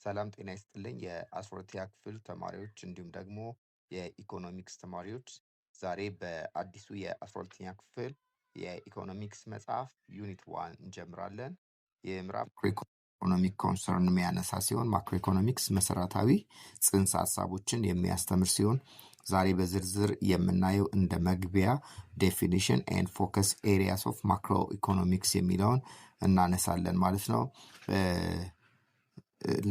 ሰላም ጤና ይስጥልኝ የ12ኛ ክፍል ተማሪዎች እንዲሁም ደግሞ የኢኮኖሚክስ ተማሪዎች፣ ዛሬ በአዲሱ የ12ኛ ክፍል የኢኮኖሚክስ መጽሐፍ unit 1 እንጀምራለን። የምዕራፍ macroeconomic concern የሚያነሳ ሲሆን macroeconomics መሰረታዊ ጽንሰ ሀሳቦችን የሚያስተምር ሲሆን ዛሬ በዝርዝር የምናየው እንደ መግቢያ definition and focus areas of macroeconomics የሚለውን እናነሳለን ማለት ነው።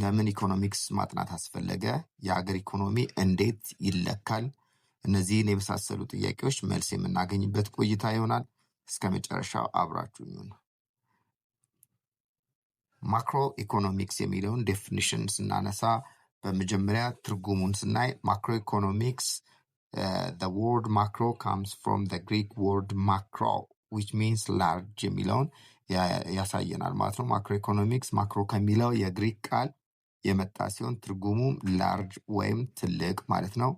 ለምን ኢኮኖሚክስ ማጥናት አስፈለገ? የሀገር ኢኮኖሚ እንዴት ይለካል? እነዚህን የመሳሰሉ ጥያቄዎች መልስ የምናገኝበት ቆይታ ይሆናል። እስከ መጨረሻው አብራችሁኝ ሁኑ። Macroeconomics የሚለውን definition ስናነሳ በመጀመሪያ ትርጉሙን ስናይ macroeconomics, the word macro comes from the Greek word macro, which means large የሚለውን ያሳየናል ማለት ነው። Macroeconomics macro ከሚለው የግሪክ ቃል የመጣ ሲሆን ትርጉሙም large ወይም ትልቅ ማለት ነው።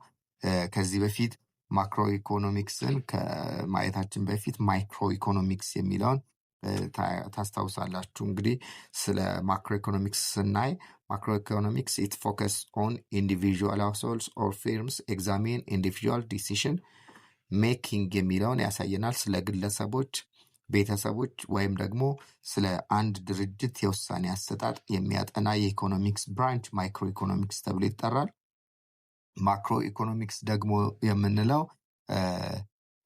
ከዚህ በፊት macroeconomics ን ከማየታችን በፊት microeconomics የሚለውን ታስታውሳላችሁ። እንግዲህ ስለ macroeconomics ስናይ macroeconomics, it focus on individual households or firms, examine individual decision making የሚለውን ያሳየናል። ስለ ግለሰቦች፣ ቤተሰቦች ወይም ደግሞ ስለ አንድ ድርጅት የውሳኔ አሰጣጥ የሚያጠና የ economics branch microeconomics ተብሎ ይጠራል። Macroeconomics ደግሞ የምንለው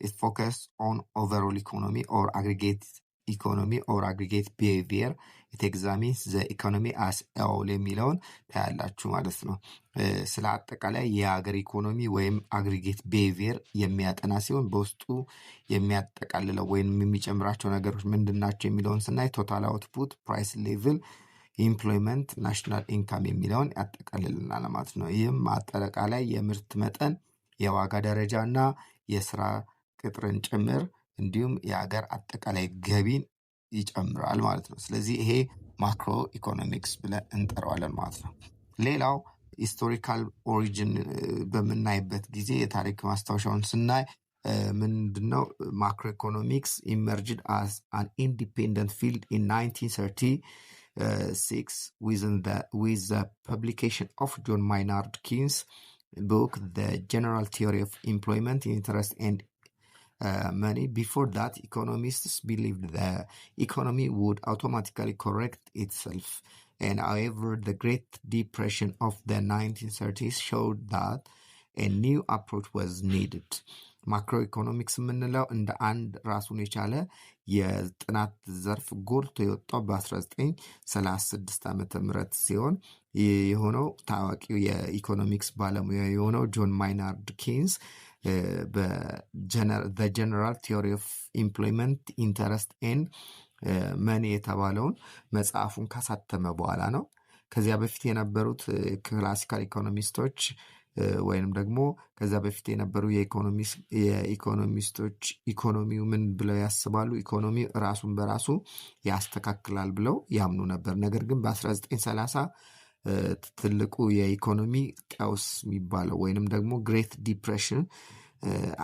it focus on overall economy or aggregate economy or aggregate behavior. It examines the economy as whole የሚለውን ታያላችሁ ማለት ነው። ስለ አጠቃላይ የሀገር ኢኮኖሚ ወይም aggregate behavior የሚያጠና ሲሆን በውስጡ የሚያጠቃልለው ወይም የሚጨምራቸው ነገሮች ምንድን ናቸው የሚለውን ስናይ total output፣ price level፣ employment፣ national income የሚለውን ያጠቃልልናል ማለት ነው። ይህም አጠቃላይ የምርት መጠን፣ የዋጋ ደረጃ እና የስራ ቅጥርን ጭምር እንዲሁም የሀገር አጠቃላይ ገቢን ይጨምራል ማለት ነው። ስለዚህ ይሄ macroeconomics ብለን እንጠራዋለን ማለት ነው። ሌላው historical origin በምናይበት ጊዜ የታሪክ ማስታወሻውን ስናይ ምንድነው? Macroeconomics emerged as an independent field in 1936 with the publication of John Maynard Keynes' book, The General Theory of Employment, Interest and Money. Before that, economists believed the economy would automatically correct itself. And however, the Great Depression of the 1930s showed that a new approach was needed. Macroeconomics የምንለው እንደ አንድ ራሱን የቻለ የጥናት ዘርፍ ጎልቶ የወጣው በ1936 ዓ.ም. ሲሆን የሆነው ታዋቂው የኢኮኖሚክስ ባለሙያ የሆነው ጆን ማይናርድ ኬንስ በ General Theory of Employment, Interest and Money የተባለውን መጽሐፉን ካሳተመ በኋላ ነው። ከዚያ በፊት የነበሩት classical economist ኦች ወይንም ደግሞ ከዚያ በፊት የነበሩ የኢኮኖሚስቶች ኢኮኖሚው ምን ብለው ያስባሉ? ኢኮኖሚው ራሱን በራሱ ያስተካክላል ብለው ያምኑ ነበር። ነገር ግን በ1930 ትልቁ የኢኮኖሚ ቀውስ የሚባለው ወይንም ደግሞ Great Depression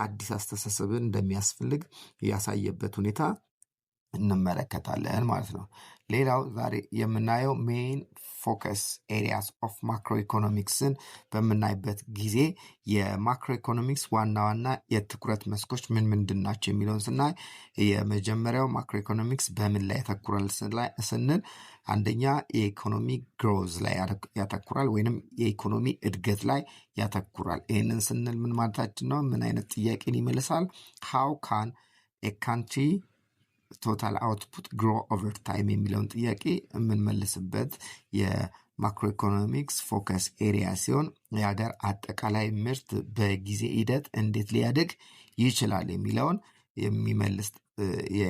አዲስ አስተሳሰብን እንደሚያስፈልግ ያሳየበት ሁኔታ እንመለከታለን ማለት ነው። ሌላው ዛሬ የምናየው main focus areas of macroeconomics ን በምናይበት ጊዜ የ macroeconomics ዋና ዋና የትኩረት መስኮች ምን ምንድን ናቸው የሚለውን ስናይ የመጀመሪያው macroeconomics በምን ላይ ያተኩራል ስንል አንደኛ የኢኮኖሚ growth ላይ ያተኩራል ወይንም የኢኮኖሚ እድገት ላይ ያተኩራል። ይህንን ስንል ምን ማለታችን ነው? ምን አይነት ጥያቄን ይመልሳል? How can a country total output grow over time የሚለውን ጥያቄ የምንመልስበት የ macroeconomics focus area ሲሆን የሀገር አጠቃላይ ምርት በጊዜ ሂደት እንዴት ሊያድግ ይችላል የሚለውን የሚመልስ የ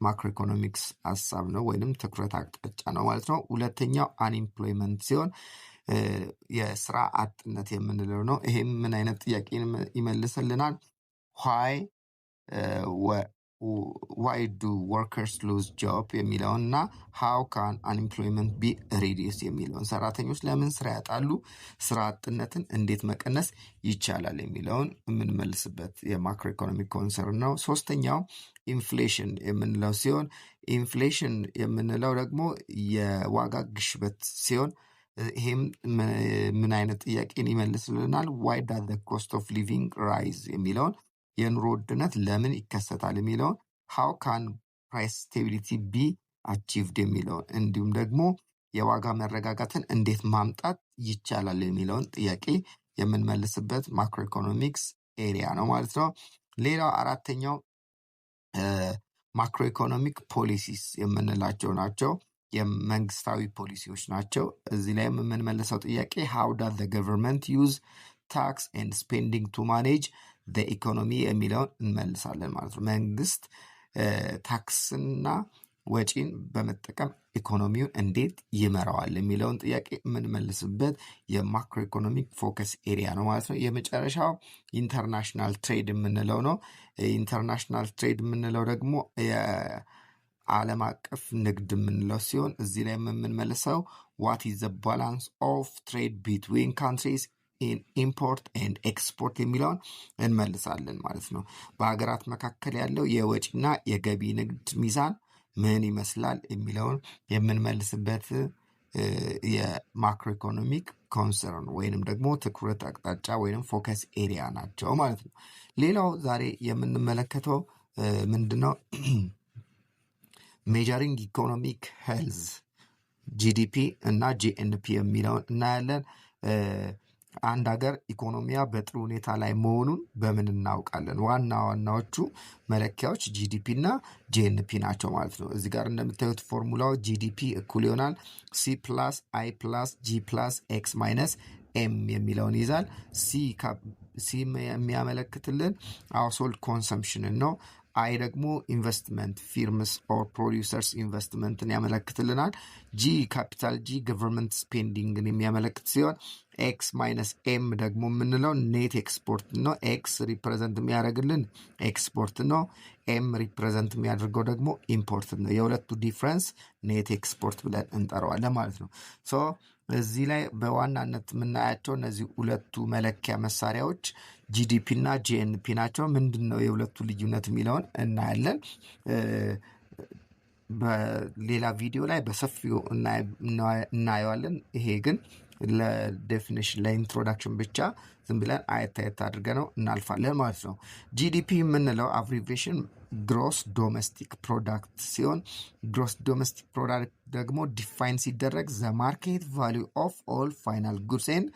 macroeconomics ሀሳብ ነው ወይንም ትኩረት አቅጣጫ ነው ማለት ነው። ሁለተኛው unemployment ሲሆን የስራ አጥነት የምንለው ነው። ይሄም ምን አይነት ጥያቄ ይመልስልናል? Why do workers lose job የሚለውን እና how can unemployment be reduced የሚለውን፣ ሰራተኞች ለምን ስራ ያጣሉ፣ ስራ አጥነትን እንዴት መቀነስ ይቻላል የሚለውን የምንመልስበት የ macroeconomic concern ነው። ሶስተኛው inflation የምንለው ሲሆን inflation የምንለው ደግሞ የዋጋ ግሽበት ሲሆን ይሄም ምን አይነት ጥያቄን ይመልስልናል? Why does the cost of living rise የሚለውን፣ የኑሮ ውድነት ለምን ይከሰታል የሚለውን፣ how can price stability be achieved የሚለውን፣ እንዲሁም ደግሞ የዋጋ መረጋጋትን እንዴት ማምጣት ይቻላል የሚለውን ጥያቄ የምንመልስበት macroeconomics area ነው ማለት ነው። ሌላው አራተኛው macroeconomic policies የምንላቸው ናቸው። የመንግስታዊ ፖሊሲዎች ናቸው። እዚህ ላይም የምንመልሰው ጥያቄ how does the government use tax and spending to manage the economy የሚለውን እንመልሳለን ማለት ነው። መንግስት tax ና ወጪን በመጠቀም ኢኮኖሚውን እንዴት ይመራዋል የሚለውን ጥያቄ የምንመልስበት የ macroeconomic focus area ነው ማለት ነው። የመጨረሻው international trade የምንለው ነው። International trade የምንለው ደግሞ የዓለም አቀፍ ንግድ የምንለው ሲሆን እዚህ ላይ የምንመልሰው what is the balance of trade between countries in import and export የሚለውን እንመልሳለን ማለት ነው። በሀገራት መካከል ያለው የወጪና የገቢ ንግድ ሚዛን ምን ይመስላል የሚለውን የምንመልስበት የ macroeconomic concern ወይንም ደግሞ ትኩረት አቅጣጫ ወይንም focus area ናቸው ማለት ነው። ሌላው ዛሬ የምንመለከተው ምንድነው? Measuring economic health GDP እና GNP የሚለውን እናያለን። አንድ ሀገር ኢኮኖሚያ በጥሩ ሁኔታ ላይ መሆኑን በምን እናውቃለን? ዋና ዋናዎቹ መለኪያዎች GDP እና GNP ናቸው ማለት ነው። እዚህ ጋር እንደምታዩት formula ው GDP እኩል ይሆናል C plus I plus G plus X minus M የሚለውን ይይዛል። C የሚያመለክትልን household consumption ን ነው። I ደግሞ investment firms or producers investment ን ያመለክትልናል። G፣ capital G፣ government spending ን የሚያመለክት ሲሆን X minus M ደግሞ የምንለው net export ነው። X represent የሚያደርግልን ኤክስፖርት ነው። M represent የሚያደርገው ደግሞ import ነው። የሁለቱ difference net export ብለን እንጠራዋለን ማለት ነው። So እዚህ ላይ በዋናነት የምናያቸው እነዚህ ሁለቱ መለኪያ መሳሪያዎች GDP እና GNP ናቸው። ምንድን ነው የሁለቱ ልዩነት የሚለውን እናያለን። በሌላ ቪዲዮ ላይ በሰፊው እናየዋለን። ይሄ ግን ለ definition፣ ለ introduction ብቻ ዝም ብለን አየት አየት አድርገነው እናልፋለን ማለት ነው። GDP የምንለው abbreviation gross domestic product ሲሆን gross domestic product ደግሞ define ሲደረግ the market value of all final goods and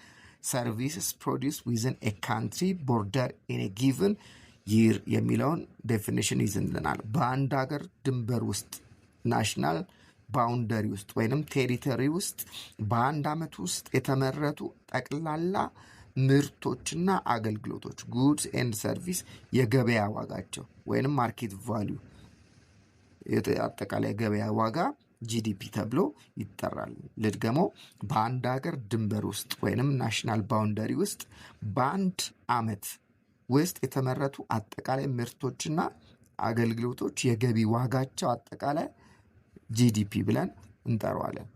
services produced within a country border in a given year የሚለውን definition ይዝልናል። በአንድ ሀገር ድንበር ውስጥ፣ national boundary ውስጥ ወይንም territory ውስጥ በአንድ ዓመት ውስጥ የተመረቱ ጠቅላላ ምርቶችና አገልግሎቶች goods and service የገበያ ዋጋቸው ወይንም market value፣ አጠቃላይ ገበያ ዋጋ GDP ተብሎ ይጠራል። ልድገመው፣ በአንድ ሀገር ድንበር ውስጥ ወይንም national boundary ውስጥ በአንድ ዓመት ውስጥ የተመረቱ አጠቃላይ ምርቶችና አገልግሎቶች የገቢ ዋጋቸው አጠቃላይ GDP ብለን እንጠራዋለን።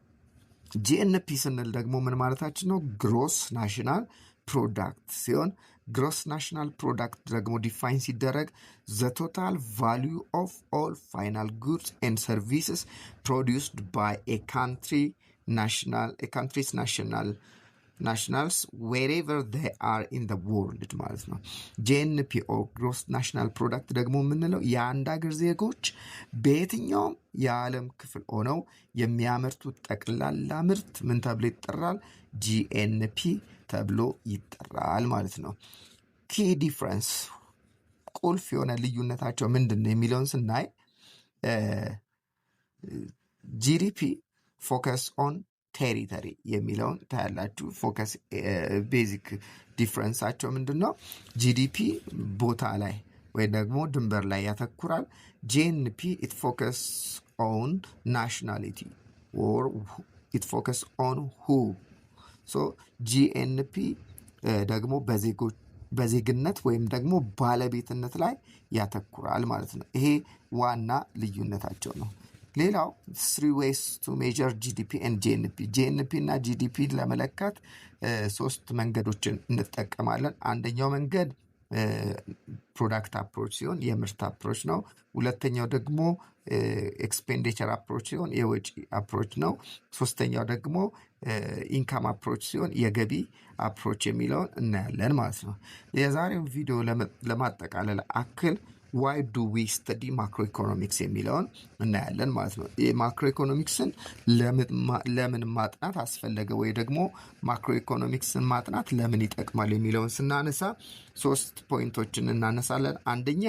GNP ስንል ደግሞ ምን ማለታችን ነው? Gross national product ሲሆን gross national product ደግሞ define ሲደረግ the total value of all final goods and services produced by a country national country's nationals wherever they are in the world ማለት ነው። GNP or gross national product ደግሞ የምንለው የአንድ ሀገር ዜጎች በየትኛውም የዓለም ክፍል ሆነው የሚያመርቱት ጠቅላላ ምርት ምን ተብሎ ይጠራል? GNP ተብሎ ይጠራል ማለት ነው። Key difference፣ ቁልፍ የሆነ ልዩነታቸው ምንድን ነው የሚለውን ስናይ GDP focus on territory የሚለውን ታያላችሁ። Focus basic difference ኣቸው ምንድን ነው? GDP ቦታ ላይ ወይም ደግሞ ድንበር ላይ ያተኩራል። GNP it focus on nationality or it focus on who። So GNP ደግሞ በዜግነት ወይም ደግሞ ባለቤትነት ላይ ያተኩራል ማለት ነው። ይሄ ዋና ልዩነታቸው ነው። ሌላው three ways to measure GDP and GNP። GNP እና GDP ለመለካት ሶስት መንገዶችን እንጠቀማለን። አንደኛው መንገድ product approach ሲሆን የምርት approach ነው። ሁለተኛው ደግሞ expenditure approach ሲሆን የወጪ approach ነው። ሶስተኛው ደግሞ income approach ሲሆን የገቢ approach የሚለውን እናያለን ማለት ነው። የዛሬውን ቪዲዮ ለማጠቃለል ያክል why do we study macroeconomics የሚለውን እናያለን ማለት ነው። የ macroeconomics ን ለምን ማጥናት አስፈለገ ወይ ደግሞ macroeconomics ን ማጥናት ለምን ይጠቅማል የሚለውን ስናነሳ ሶስት point ኦችን እናነሳለን። አንደኛ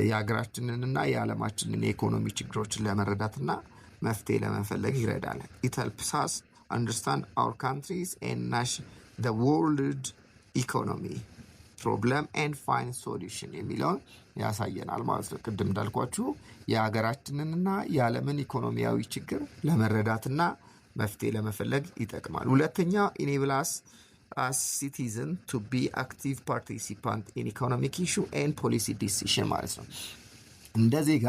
የሀገራችንንና የዓለማችንን የኢኮኖሚ ችግሮችን ለመረዳትና መፍትሄ ለመፈለግ ይረዳል። It helps us understand our countries and the world economy problem and find solution የሚለውን ያሳየናል ማለት ነው። ቅድም እንዳልኳችሁ የሀገራችንንና የዓለምን ኢኮኖሚያዊ ችግር ለመረዳትና መፍትሄ ለመፈለግ ይጠቅማል። ሁለተኛው enable us as citizen to be active participant in economic issue and policy decision ማለት ነው። እንደ ዜጋ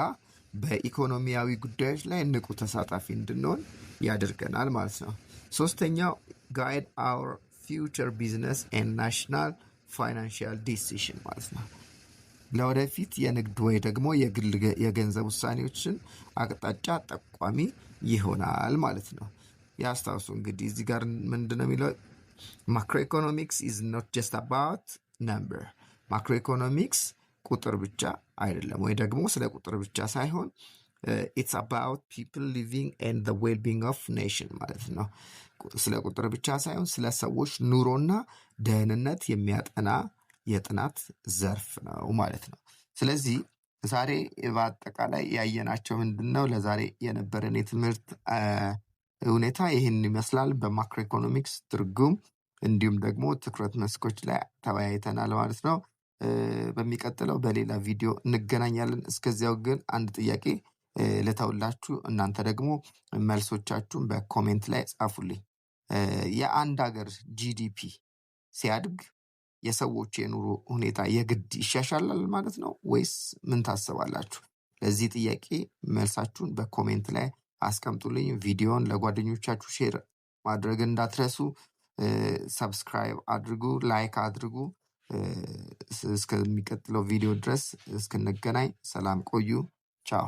በኢኮኖሚያዊ ጉዳዮች ላይ ንቁ ተሳታፊ እንድንሆን ያደርገናል ማለት ነው። ሶስተኛው guide our future business and national financial decision ማለት ነው። ለወደፊት የንግድ ወይ ደግሞ የግል የገንዘብ ውሳኔዎችን አቅጣጫ ጠቋሚ ይሆናል ማለት ነው። ያስታውሱ እንግዲህ እዚህ ጋር ምንድን ነው የሚለው? Macroeconomics is not just about number። Macroeconomics ቁጥር ብቻ አይደለም፣ ወይ ደግሞ ስለ ቁጥር ብቻ ሳይሆን it's about people living and the well-being of nation ማለት ነው። ስለ ቁጥር ብቻ ሳይሆን ስለ ሰዎች ኑሮና ደህንነት የሚያጠና የጥናት ዘርፍ ነው ማለት ነው። ስለዚህ ዛሬ በአጠቃላይ ያየናቸው ምንድን ነው? ለዛሬ የነበረን የትምህርት ሁኔታ ይህን ይመስላል። በ macroeconomics ትርጉም እንዲሁም ደግሞ ትኩረት መስኮች ላይ ተወያይተናል ማለት ነው። በሚቀጥለው በሌላ ቪዲዮ እንገናኛለን። እስከዚያው ግን አንድ ጥያቄ ልተውላችሁ፣ እናንተ ደግሞ መልሶቻችሁን በ comment ላይ ጻፉልኝ። የአንድ ሀገር GDP ሲያድግ የሰዎች የኑሮ ሁኔታ የግድ ይሻሻላል ማለት ነው ወይስ ምን ታስባላችሁ? ለዚህ ጥያቄ መልሳችሁን በ comment ላይ አስቀምጡልኝ። ቪዲዮን ለጓደኞቻችሁ share ማድረግ እንዳትረሱ። Subscribe አድርጉ፣ like አድርጉ። እስከሚቀጥለው ቪዲዮ ድረስ እስክንገናኝ ሰላም ቆዩ። ቻው።